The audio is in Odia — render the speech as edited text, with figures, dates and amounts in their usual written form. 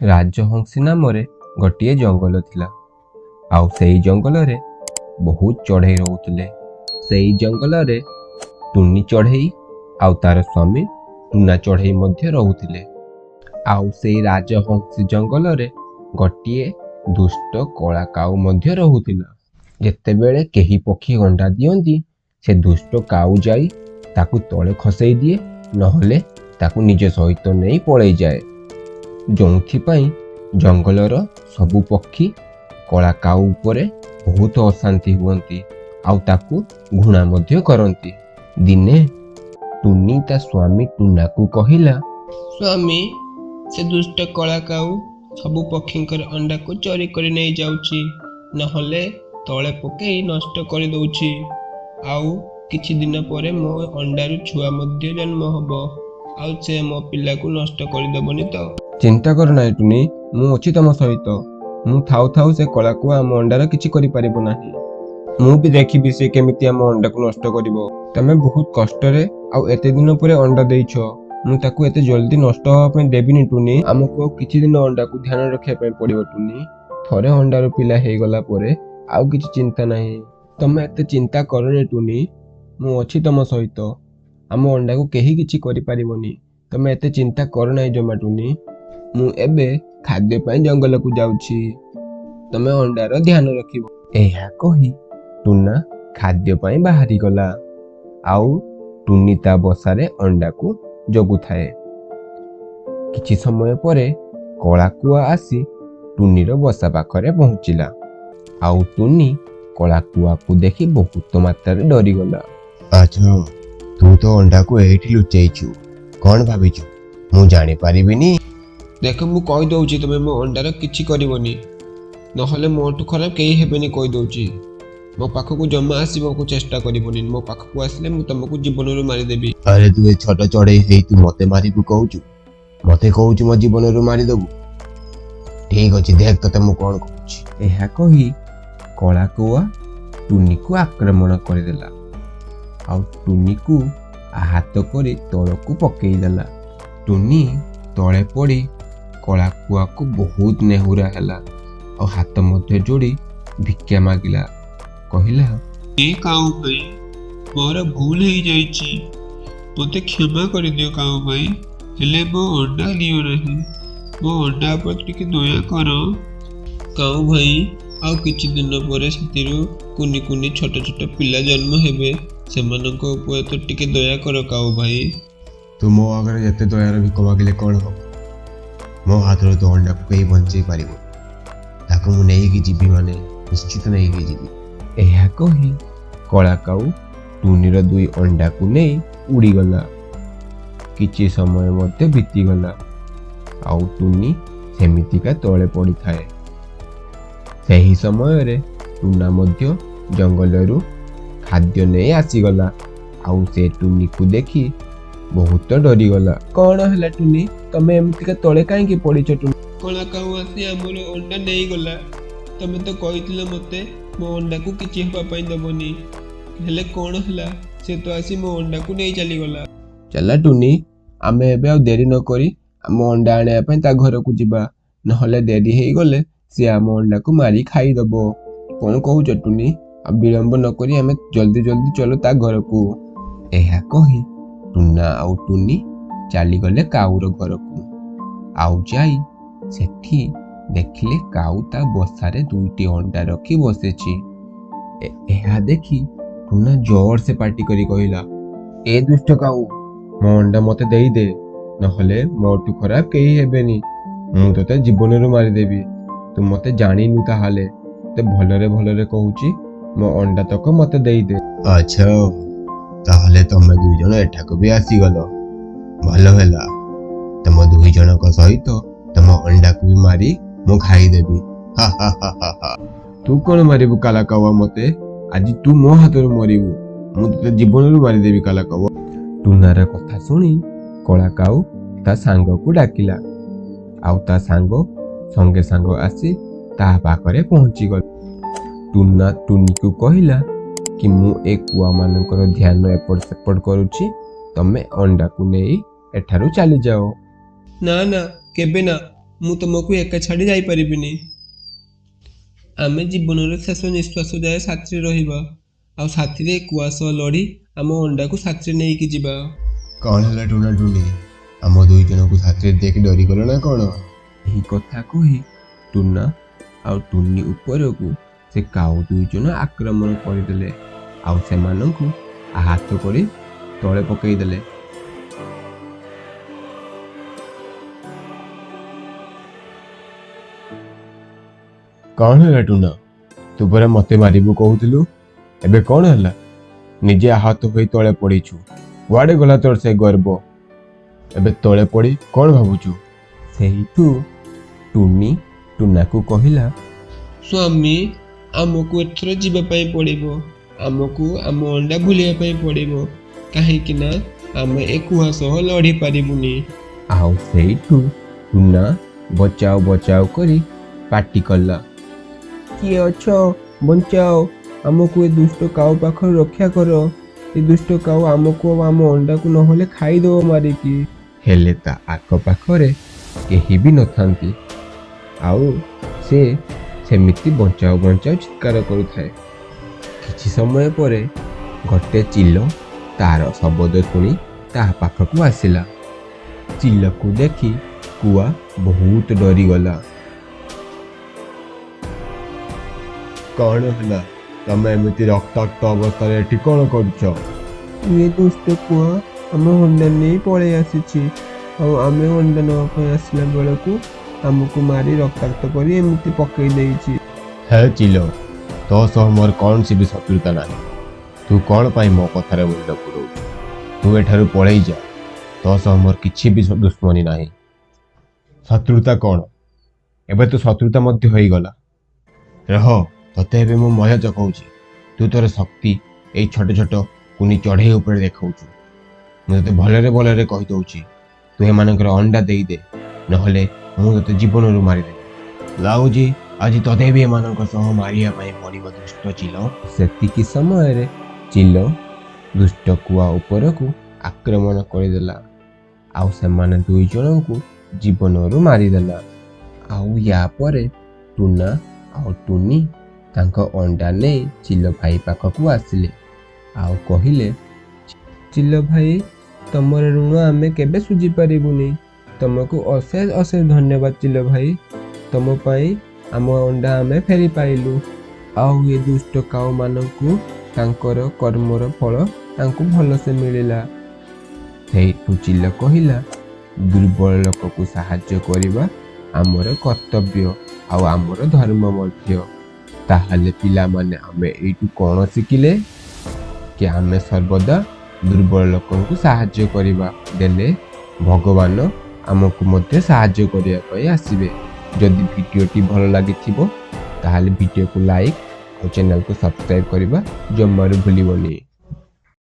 ରାଜହଂସୀ ନାମରେ ଗୋଟିଏ ଜଙ୍ଗଲ ଥିଲା ଆଉ ସେଇ ଜଙ୍ଗଲରେ ବହୁତ ଚଢ଼େଇ ରହୁଥିଲେ। ସେଇ ଜଙ୍ଗଲରେ ଟୁନି ଚଢ଼େଇ ଆଉ ତାର ସ୍ୱାମୀ ଟୁନା ଚଢ଼େଇ ମଧ୍ୟ ରହୁଥିଲେ। ଆଉ ସେଇ ରାଜହଂସୀ ଜଙ୍ଗଲରେ ଗୋଟିଏ ଦୁଷ୍ଟ କଳା କାଉ ମଧ୍ୟ ରହୁଥିଲା। ଯେତେବେଳେ କେହି ପକ୍ଷୀ ଅଣ୍ଡା ଦିଅନ୍ତି, ସେ ଦୁଷ୍ଟ କାଉ ଯାଇ ତାକୁ ତଳେ ଖସେଇ ଦିଏ, ନହେଲେ ତାକୁ ନିଜ ସହିତ ନେଇ ପଳେଇଯାଏ। ଯେଉଁଥିପାଇଁ ଜଙ୍ଗଲର ସବୁ ପକ୍ଷୀ କଳା କାଉ ଉପରେ ବହୁତ ଅଶାନ୍ତି ହୁଅନ୍ତି ଆଉ ତାକୁ ଘୃଣା ମଧ୍ୟ କରନ୍ତି। ଦିନେ ଟୁନି ତା ସ୍ୱାମୀ ଟୁନାକୁ କହିଲା, ସ୍ୱାମୀ, ସେ ଦୁଷ୍ଟ କଳା କାଉ ସବୁ ପକ୍ଷୀଙ୍କର ଅଣ୍ଡାକୁ ଚୋରି କରି ନେଇଯାଉଛି, ନହେଲେ ତଳେ ପକେଇ ନଷ୍ଟ କରିଦଉଛି। ଆଉ କିଛି ଦିନ ପରେ ମୋ ଅଣ୍ଡାରୁ ଛୁଆ ମଧ୍ୟ ଜନ୍ମ ହବ, ଆଉ ସେ ମୋ ପିଲାକୁ ନଷ୍ଟ କରିଦବନି ତ? ଚିନ୍ତା କର ନାହିଁ ଟୁନି, ମୁଁ ଅଛି ତମ ସହିତ। ମୁଁ ଥାଉ ଥାଉ ସେ କଳା କୁଆ ଆମ ଅଣ୍ଡାର କିଛି କରିପାରିବ ନାହିଁ। ମୁଁ ବି ଦେଖିବି ସେ କେମିତି ଆମ ଅଣ୍ଡାକୁ ନଷ୍ଟ କରିବ। ତମେ ବହୁତ କଷ୍ଟରେ ଆଉ ଏତେ ଦିନ ପରେ ଅଣ୍ଡା ଦେଇଛ, ମୁଁ ତାକୁ ଏତେ ଜଲ୍ଦି ନଷ୍ଟ ହେବା ପାଇଁ ଦେବିନି ଟୁନି। ଆମକୁ ଆଉ କିଛି ଦିନ ଅଣ୍ଡାକୁ ଧ୍ୟାନ ରଖିବା ପାଇଁ ପଡ଼ିବ ଟୁନି। ଥରେ ଅଣ୍ଡାରୁ ପିଲା ହେଇଗଲା ପରେ ଆଉ କିଛି ଚିନ୍ତା ନାହିଁ। ତମେ ଏତେ ଚିନ୍ତା କରନି ଟୁନି, ମୁଁ ଅଛି ତମ ସହିତ। ଆମ ଅଣ୍ଡାକୁ କେହି କିଛି କରିପାରିବନି। ତମେ ଏତେ ଚିନ୍ତା କର ନାହିଁ ଜମା ଟୁନି। ମୁଁ ଏବେ ଖାଦ୍ୟ ପାଇଁ ଜଙ୍ଗଲକୁ ଯାଉଛି, ତମେ ଅଣ୍ଡାର ଧ୍ୟାନ ରଖିବ। ଏହା କହି ଟୁନା ଖାଦ୍ୟ ପାଇଁ ବାହାରିଗଲା ଆଉ ଟୁନି ତା ବସାରେ ଅଣ୍ଡାକୁ ଜଗୁଥାଏ। କିଛି ସମୟ ପରେ କଳା କୁଆ ଆସି ଟୁନିର ବସା ପାଖରେ ପହଞ୍ଚିଲା ଆଉ ଟୁନି କଳା କୁଆକୁ ଦେଖି ବହୁତ ମାତ୍ରାରେ ଡରିଗଲା। ଆଚ୍ଛା, ତୁ ତ ଅଣ୍ଡାକୁ ଏଇଠି ଲୁଚେଇଛୁ, କ'ଣ ଭାବିଛୁ ମୁଁ ଜାଣିପାରିବିନି? ଦେଖ, ମୁଁ କହିଦଉଛି, ତମେ ମୋ ଅଣ୍ଡାର କିଛି କରିବନି, ନହେଲେ ମୋଠୁ ଖରାପ କେହି ହେବେନି। କହିଦଉଛି, ମୋ ପାଖକୁ ଜମା ଆସିବାକୁ ଚେଷ୍ଟା କରିବନି। ମୋ ପାଖକୁ ଆସିଲେ ମୁଁ ତମକୁ ଜୀବନରୁ ମାରିଦେବି। ଆରେ, ତୁ ଏ ଛୋଟ ଚଢ଼େଇ ହେଇ ତୁ ମତେ ମାରିବୁ କହୁଛୁ? ମତେ କହୁଛୁ ମୋ ଜୀବନରୁ ମାରିଦବୁ? ଠିକ ଅଛି, ଦେଖ ତତେ ମୁଁ କ'ଣ କହୁଛି। ଏହା କହି କଳା କୁଆ ଟୁନିକୁ ଆକ୍ରମଣ କରିଦେଲା ଆଉ ଟୁନିକୁ ଆହତ କରି ତଳକୁ ପକେଇଦେଲା। ଟୁନି ତଳେ ପଡ଼ି କଳା କୁଆକୁ ବହୁତ ନେହୁରା ହେଲା ଆଉ ହାତ ମଧ୍ୟ ଯୋଡ଼ି ଭିକ୍ଷା ମାଗିଲା, କହିଲା, ଏ କାଉ ଭାଇ, ମୋର ଭୁଲ ହେଇଯାଇଛି, ମୋତେ କ୍ଷମା କରିଦିଅ କାଉ ଭାଇ। ହେଲେ ମୋ ଅଣ୍ଡା ନିଅ ନାହିଁ, ମୋ ଅଣ୍ଡା ଉପରେ ଟିକେ ଦୟା କର କାଉ ଭାଇ। ଆଉ କିଛି ଦିନ ପରେ ସେଥିରୁ କୁନି କୁନି ଛୋଟ ଛୋଟ ପିଲା ଜନ୍ମ ହେବେ, ସେମାନଙ୍କ ଉପରେ ତ ଟିକେ ଦୟା କର କାଉ ଭାଇ। ତୁ ମୋ ଆଗରେ ଯେତେ ଦୟାର ଭିକ ମାଗିଲେ କ'ଣ ହବ? ମୋ ହାତରୁ ତୋ ଅଣ୍ଡାକୁ କେହି ବଞ୍ଚେଇ ପାରିବ? ତାକୁ ମୁଁ ନେଇକି ଯିବି, ମାନେ ନିଶ୍ଚିତ ନେଇକି ଯିବି। ଏହା କହି କଳା କାଉ ଟୁନିର ଦୁଇ ଅଣ୍ଡାକୁ ନେଇ ଉଡ଼ିଗଲା। କିଛି ସମୟ ମଧ୍ୟ ବିତିଗଲା ଆଉ ଟୁନି ସେମିତିକା ତଳେ ପଡ଼ିଥାଏ। ସେହି ସମୟରେ ଟୁନା ମଧ୍ୟ ଜଙ୍ଗଲରୁ ଖାଦ୍ୟ ନେଇ ଆସିଗଲା ଆଉ ସେ ଟୁନିକୁ ଦେଖି ବହୁତ ଡରିଗଲା। କ'ଣ ହେଲା ଟୁନି, ତମେ ଏମିତିକା ତଳେ କାହିଁକି ପଡ଼ିଛ ଟୁନି? କଳା କାଉ ଆସି ଆମର ଅଣ୍ଡା ନେଇଗଲା। ତମେ ତ କହିଥିଲ ମୋତେ ମୋ ଅଣ୍ଡାକୁ କିଛି ହେବା ପାଇଁ ଦବନି, ହେଲେ କ'ଣ ହେଲା, ସେ ତ ଆସି ମୋ ଅଣ୍ଡାକୁ ନେଇ ଚାଲିଗଲା। ଚାଲ ଟୁନି, ଆମେ ଏବେ ଆଉ ଡେରି ନ କରି ଆମ ଅଣ୍ଡା ଆଣିବା ପାଇଁ ତା ଘରକୁ ଯିବା, ନହେଲେ ଡେରି ହେଇଗଲେ ସିଏ ଆମ ଅଣ୍ଡାକୁ ମାରି ଖାଇଦବ। କ'ଣ କହୁଛ ଟୁନି? ଆଉ ବିଳମ୍ବ ନ କରି ଆମେ ଜଲ୍ଦି ଜଲ୍ଦି ଚଲ ତା ଘରକୁ। ଏହା କହି ଟୁନା ଆଉ ଟୁନି ଚାଲିଗଲେ କାଉର ଘରକୁ ଆଉ ଯାଇ ସେଠି ଦେଖିଲେ କାଉ ତା ବସାରେ ଦୁଇଟି ଅଣ୍ଡା ରଖି ବସିଛି। ଏହା ଦେଖି ଟୁନା ଜୋରସେ ପାଟି କରି କହିଲା, ଏ ଦୁଷ୍ଟ କାଉ, ମୋ ଅଣ୍ଡା ମତେ ଦେଇଦେ, ନହେଲେ ମୋଠୁ ଖରାପ କେହି ହେବେନି। ମୁଁ ତୋତେ ଜୀବନରୁ ମାରିଦେବି। ତୁ ମତେ ଜାଣିନୁ ତାହେଲେ। ତତେ ଭଲରେ ଭଲରେ କହୁଛି, ମୋ ଅଣ୍ଡା ତକ ମତେ ଦେଇଦେ। ଆଚ୍ଛା, ତାହେଲେ ତମେ ଦୁଇ ଜଣ ଏଠାକୁ ବି ଆସିଗଲ, ଭଲ ହେଲା। ତମ ଦୁଇ ଜଣଙ୍କ ସହିତ ତମ ଅଣ୍ଡାକୁ ବି ମାରି ମୁଁ ଖାଇଦେବି। ହା ହା ହା ହା ହା। ତୁ କ'ଣ ମାରିବୁ କାଲା କାଉଆ ମତେ? ଆଜି ତୁ ମୋ ହାତରୁ ମରିବୁ। ମୁଁ ତୋତେ ଜୀବନରୁ ମାରିଦେବି କାଲା କାଉଆ। ଟୁନାର କଥା ଶୁଣି କଳା କାଉ ତା ସାଙ୍ଗକୁ ଡାକିଲା ଆଉ ତା ସାଙ୍ଗ ସଙ୍ଗେ ସାଙ୍ଗ ଆସି ତା ପାଖରେ ପହଞ୍ଚିଗଲା। ଟୁନା ଟୁନିକୁ କହିଲା କି ମୁଁ ଏ କୁଆମାନଙ୍କର ଧ୍ୟାନ ଏପଟ ସେପଟ କରୁଛି, ତମେ ଅଣ୍ଡାକୁ ନେଇ ଏଠାରୁ ଚାଲିଯାଅ। ନା ନା, କେବେ ନା। ମୁଁ ତୁମକୁ ଏକା ଛାଡ଼ି ଯାଇପାରିବିନି। ଆମେ ଜୀବନର ଶେଷ ନିଶ୍ୱାସ ଯାଏ ସାଥିରେ ରହିବା, ଆଉ ସାଥିରେ କୁଆ ସହ ଲଢ଼ି ଆମ ଅଣ୍ଡାକୁ ସାଥିରେ ନେଇକି ଯିବା। କ'ଣ ହେଲା ଟୁନା ଟୁନି, ଆମ ଦୁଇ ଜଣଙ୍କୁ ସାଥିରେ ଦେଖି ଡରିଗଲ ନା କ'ଣ? ଏହି କଥା କହି ଟୁନା ଆଉ ଟୁନି ଉପରକୁ ସେ କାଉ ଦୁଇ ଜଣ ଆକ୍ରମଣ କରିଦେଲେ ଆଉ ସେମାନଙ୍କୁ ଆହତ କରି ତଳେ ପକାଇଦେଲେ। କ'ଣ ହେଲା ଟୁନା, ତୁ ପରା ମତେ ମାରିବୁ କହୁଥିଲୁ, ଏବେ କ'ଣ ହେଲା? ନିଜେ ଆହତ ହୋଇ ତଳେ ପଡ଼ିଛୁ, କୁଆଡ଼େ ଗଲା ତୋର ସେ ଗର୍ବ? ଏବେ ତଳେ ପଡ଼ି କ'ଣ ଭାବୁଛୁ? ସେଇଠୁ ଟୁନି ଟୁନାକୁ କହିଲା, ସ୍ୱାମୀ, ଆମକୁ ଏଥର ଯିବା ପାଇଁ ପଡ଼ିବ। ଆମକୁ ଆମ ଅଣ୍ଡା ଭୁଲିବା ପାଇଁ ପଡ଼ିବ, କାହିଁକି ନା ଆମେ ଏ କୁହା ସହ ଲଢ଼ି ପାରିବୁନି। ଆଉ ସେଇଠୁ ଟୁନା ବଚାଓ ବଚାଓ କରି ପାଟି କଲା, କିଏ ଅଛ, ବଞ୍ଚାଅ ଆମକୁ, ଏ ଦୁଷ୍ଟ କାଉ ପାଖରୁ ରକ୍ଷା କର। ଏ ଦୁଷ୍ଟ କାଉ ଆମକୁ ଆଉ ଆମ ଅଣ୍ଡାକୁ ନହେଲେ ଖାଇଦେବ ମାରିକି। ହେଲେ ତା ଆଖପାଖରେ କେହି ବି ନଥାନ୍ତି ଆଉ ସେ ସେମିତି ବଞ୍ଚାଅ ବଞ୍ଚାଅ ଚିତ୍କାର କରୁଥାଏ। କିଛି ସମୟ ପରେ ଗୋଟେ ଚିଲ ତାର ଶବ୍ଦ ଶୁଣି ତା ପାଖକୁ ଆସିଲା। ଚିଲକୁ ଦେଖି କୁଆ ବହୁତ ଡରିଗଲା। କ'ଣ ହେଲା, ତମେ ଏମିତି ରକ୍ତାକ୍ତ ଅବସ୍ଥାରେ ଏଠି କ'ଣ କରୁଛ? ଏ ଦୁଷ୍ଟ କୁଆ ଆମ ଅଣ୍ଡା ନେଇ ପଳେଇ ଆସିଛି, ଆଉ ଆମେ ଅଣ୍ଡା ନେବା ପାଇଁ ଆସିଲା ବେଳକୁ ଆମକୁ ମାରି ରକ୍ତାକ୍ତ କରି ଏମିତି ପକେଇ ଦେଇଛି। ହେ ଚିଲ, ତୋ ସହ ମୋର କୌଣସି ବି ଶତ୍ରୁତା ନାହିଁ। ତୁ କ'ଣ ପାଇଁ ମୋ କଥାରେ ମୁଣ୍ଡ ପୁରଉଛୁ? ତୁ ଏଠାରୁ ପଳେଇ ଯା। ତୋ ସହ ମୋର କିଛି ବି ଦୁଶ୍ମନୀ ନାହିଁ। ଶତ୍ରୁତା କ'ଣ? ଏବେ ତ ଶତ୍ରୁତା ମଧ୍ୟ ହେଇଗଲା। ରହ, ତତେ ଏବେ ମୁଁ ମଜା ଚଖାଉଛି। ତୁ ତୋର ଶକ୍ତି ଏଇ ଛୋଟ ଛୋଟ କୁନି ଚଢ଼େଇ ଉପରେ ଦେଖାଉଛୁ। ମୁଁ ତତେ ଭଲରେ ଭଲରେ କହିଦେଉଛି, ତୁ ଏମାନଙ୍କର ଅଣ୍ଡା ଦେଇଦେ, ନହେଲେ ମୁଁ ତତେ ଜୀବନରୁ ମାରିଦେବି। ଲାଗୁଛି ଆଜି ତତେ ବି ଏମାନଙ୍କ ସହ ମାରିବା ପାଇଁ ପଡ଼ିବ, ଦୁଷ୍ଟ ଚିଲ। ସେତିକି ସମୟରେ ଚିଲ ଦୁଷ୍ଟ କୁଆ ଉପରକୁ ଆକ୍ରମଣ କରିଦେଲା ଆଉ ସେମାନେ ଦୁଇ ଜଣଙ୍କୁ ଜୀବନରୁ ମାରିଦେଲା। ଆଉ ୟା ପରେ ଟୁନା ଆଉ ଟୁନି ତାଙ୍କ ଅଣ୍ଡା ନେଇ ଚିଲ ଭାଇ ପାଖକୁ ଆସିଲେ ଆଉ କହିଲେ, ଚିଲ ଭାଇ, ତମର ଋଣ ଆମେ କେବେ ଶୁଝି ପାରିବୁନି। ତମକୁ ଅଶେଷ ଅଶେଷ ଧନ୍ୟବାଦ ଚିଲ ଭାଇ। ତମ ପାଇଁ ଆମ ଅଣ୍ଡା ଆମେ ଫେରି ପାଇଲୁ, ଆଉ ଏ ଦୁଷ୍ଟ କାଉମାନଙ୍କୁ ତାଙ୍କର କର୍ମର ଫଳ ତାଙ୍କୁ ଭଲସେ ମିଳିଲା। ସେଇଠୁ ଚିଲ କହିଲା, ଦୁର୍ବଳ ଲୋକକୁ ସାହାଯ୍ୟ କରିବା ଆମର କର୍ତ୍ତବ୍ୟ ଆଉ ଆମର ଧର୍ମ ମଧ୍ୟ। ତାହେଲେ ପିଲାମାନେ, ଆମେ ଏଇଠୁ କ'ଣ ଶିଖିଲେ? କି ଆମେ ସର୍ବଦା ଦୁର୍ବଳ ଲୋକଙ୍କୁ ସାହାଯ୍ୟ କରିବା, ଦେଲେ ଭଗବାନ ଆମକୁ ମଧ୍ୟ ସାହାଯ୍ୟ କରିବା ପାଇଁ ଆସିବେ। ଯଦି ଭିଡ଼ିଓଟି ଭଲ ଲାଗିଥିବ ତାହେଲେ ଭିଡ଼ିଓକୁ ଲାଇକ୍ ଆଉ ଚ୍ୟାନେଲକୁ ସବସ୍କ୍ରାଇବ୍ କରିବା ଜମାରୁ ଭୁଲିବନି।